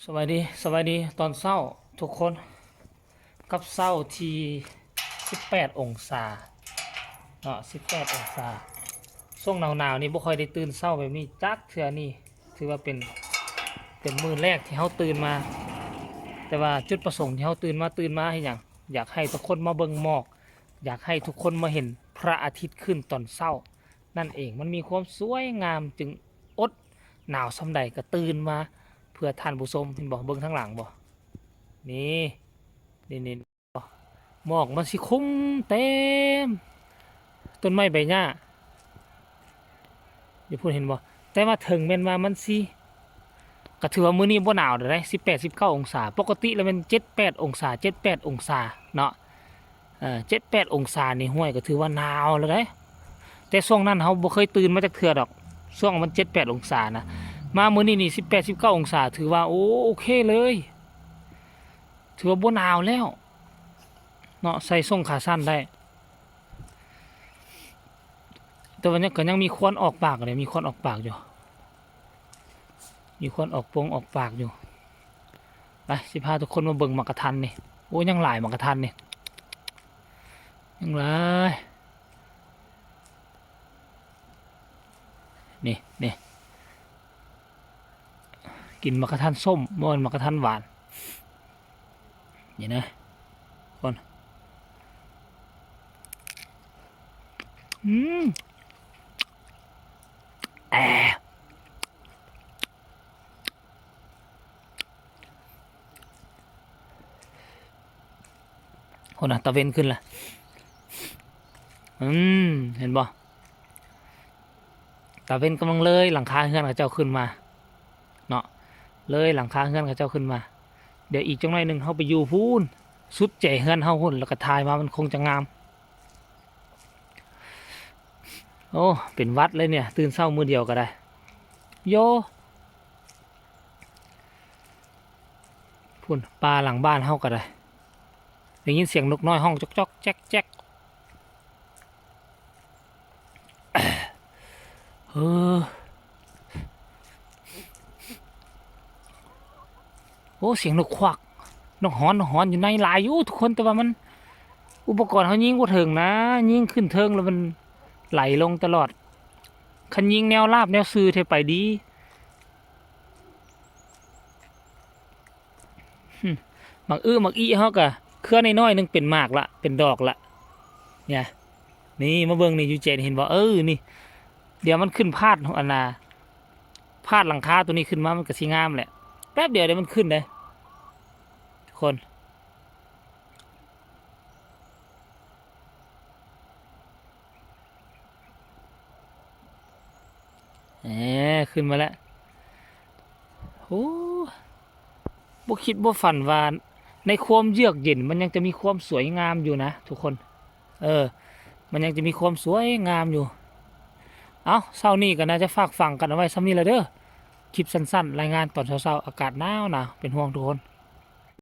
ສະບາຍດີ ສະບາຍດີຕອນເຊົ້າທຸກຄົນ ກັບເຊົ້າທີ່ສິບແປດອົງສາເນາະ ສິບແປດອົງສາ. ຊ່ວງໜາວໆນີ້ບໍ່ຄ່ອຍໄດ້ຕື່ນເຊົ້າແບບນີ້ຈັກເທື່ອນີ້ ຖືວ່າເປັນ ເປັນມື້ແລກທີ່ເຮົາຕື່ນມາ. ແຕ່ວ່າຈຸດປະສົງທີ່ເຮົາຕື່ນມາ ຕື່ນມາເຮັດຫຍັງ? ຢາກໃຫ້ທຸກຄົນມາເບິ່ງໝອກ ຢາກໃຫ້ທຸກຄົນມາເຫັນພະອາທິດຂຶ້ນຕອນເຊົ້ານັ້ນເອງ. ມັນມີຄວາມສວຍງາມ ຈຶ່ງອົດໜາວສ່ຳໃດກໍຕື່ນມາເພື່ອທ່ານຜູ້ຊົມ. ເຫັນບໍ່? ເບິ່ງທາງຫຼັງບໍ່? ນີ້ ນີ້ໆ ໝອກມັນຊິຄຸມເຕັມຕົ້ນໄມ້ໃບຫຍ້າ ຢູ່ພຸ້ນເຫັນບໍ່? ແຕ່ວ່າເຖິງແມ່ນວ່າມັນຊິ ກໍຖືວ່າມື້ນີ້ບໍ່ໜາວໃດ ສິບແປດ ສິບເກົ້າອົງສາ. ປົກກະຕິແລ້ວແມ່ນເຈັດແປດອົງສາ ເຈັດແປດອົງສາເນາະ ເອີ ເຈັດແປດອົງສານີ້ ຫ້ວຍ ກໍຖືວ່າໜາວແລ້ວໃດ. ແຕ່ຊ່ວງນັ້ນເຮົາບໍ່ເຄີຍຕື່ນມາຈັກເທື່ອດອກ ຊ່ວງມັນເຈັດແປດອົງສານະ. ມາມື້ນີ້ນີ້ ສິບແປດ ສິບເກົ້າອົງສາ ຖືວ່າ ໂອ້ ໂອເຄເລີຍ ຖືວ່າບໍ່ໜາວແລ້ວເນາະ ໃສ່ສົ້ງຂາສັ້ນໄດ້. ແຕ່ວ່າຍັງ ກໍຍັງມີຄວັນອອກປາກເດ້ ມີຄວັນອອກປາກຢູ່ ມີຄວັນອອກປົງອອກປາກຢູ່. ໄປ ຊິພາທຸກຄົນມາເບິ່ງໝາກກະທັນນີ້. ໂອ້ ຍັງຫຼາຍໝາກກະທັນນີ້ ຍັງຫຼາຍ ນີ້ ນີ້ ກິນໝາກກະທັນສົ້ມ ບໍ່ແມ່ນໝາກກະທັນຫວານ. ນີ້ນະ ຄົນ ອືມ ແອ ພຸ້ນນະ ຕາເວັນຂຶ້ນລະ. ອືມ ເຫັນບໍ່? ຕາເວັນກຳລັງເລີຍຫຼັງຄາເຮືອນເຂົາເຈົ້າຂຶ້ນມາເນາະ ເລີຍຫຼັງຄາເຮືອນເຂົາເຈົ້າຂຶ້ນມາ. ດຽວອີກຈັກໜ້ອຍໜຶ່ງເຮົາໄປຢູ່ພຸ້ນ ສຸດແຈເຮືອນເຮົາພຸ້ນ ແລ້ວກໍຖ່າຍມາ ມັນຄົງຈະງາມ. ໂອ້ ເປັນຫວັດເລີຍນີ້ ຕື່ນເຊົ້າມື້ດຽວກໍໄດ້ ໂຢ. ພຸ້ນ ປ່າຫຼັງບ້ານເຮົາກໍໄດ້ ໄດ້ຍິນສຽງນົກນ້ອຍຮ້ອງຈອກໆແຈກໆ. ເອີ ໂອ້ ສຽງນົກຄວັກ ນົກຮ້ອນ ນົກຮ້ອນຢູ່ໃນຫຼາຍຢູ່ທຸກຄົນ ແຕ່ວ່າມັນ ອຸປະກອນເຮົາຍິງບໍ່ເຖິງນະ ຍິງຂຶ້ນເທິງແລ້ວມັນໄຫຼລົງຕະຫຼອດ. ຄັນຍິງແນວລາບແນວຊື່ແທ້ໄປດີ. ໝາກອຶໝາກອີເຮົາກະເຄືອນ້ອຍໆໜຶ່ງເປັນໝາກລະ ເປັນດອກລະ ນີ້ ນີ້ ມາເບິ່ງນີ້ ຢູ່ເຈນເຫັນບໍ່? ເອີ ນີ້ ດຽວມັນຂຶ້ນພາດ ອັນນ່າ ພາດຫຼັງຄາໂຕນີ້ຂຶ້ນມາ ມັນກະຊິງາມແຫຼະ ແປັບດຽວເດ້ ມັນຂຶ້ນເດ້ ທຸກຄົນ. ແໝ ຂຶ້ນມາແລ້ວ. ໂອ້ ບໍ່ຄິດບໍ່ຝັນວ່າ ໃນຄວາມເຢືອກເຢັນມັນຍັງຈະມີຄວາມສວຍງາມຢູ່ນະທຸກຄົນ. ເອີ ມັນຍັງຈະມີຄວາມສວຍງາມຢູ່. ເອົ້າ ເຊົ້ານີ້ກໍໜ້າຈະຝາກຝັງກັນເອົາໄວ້ສ່ຳນີ້ລະເດີ. ຄລິບສັ້ນໆ ລາຍງານຕອນເຊົ້າໆ ອາກາດໜາວໆ ເປັນຫ່ວງທຸກຄົນ.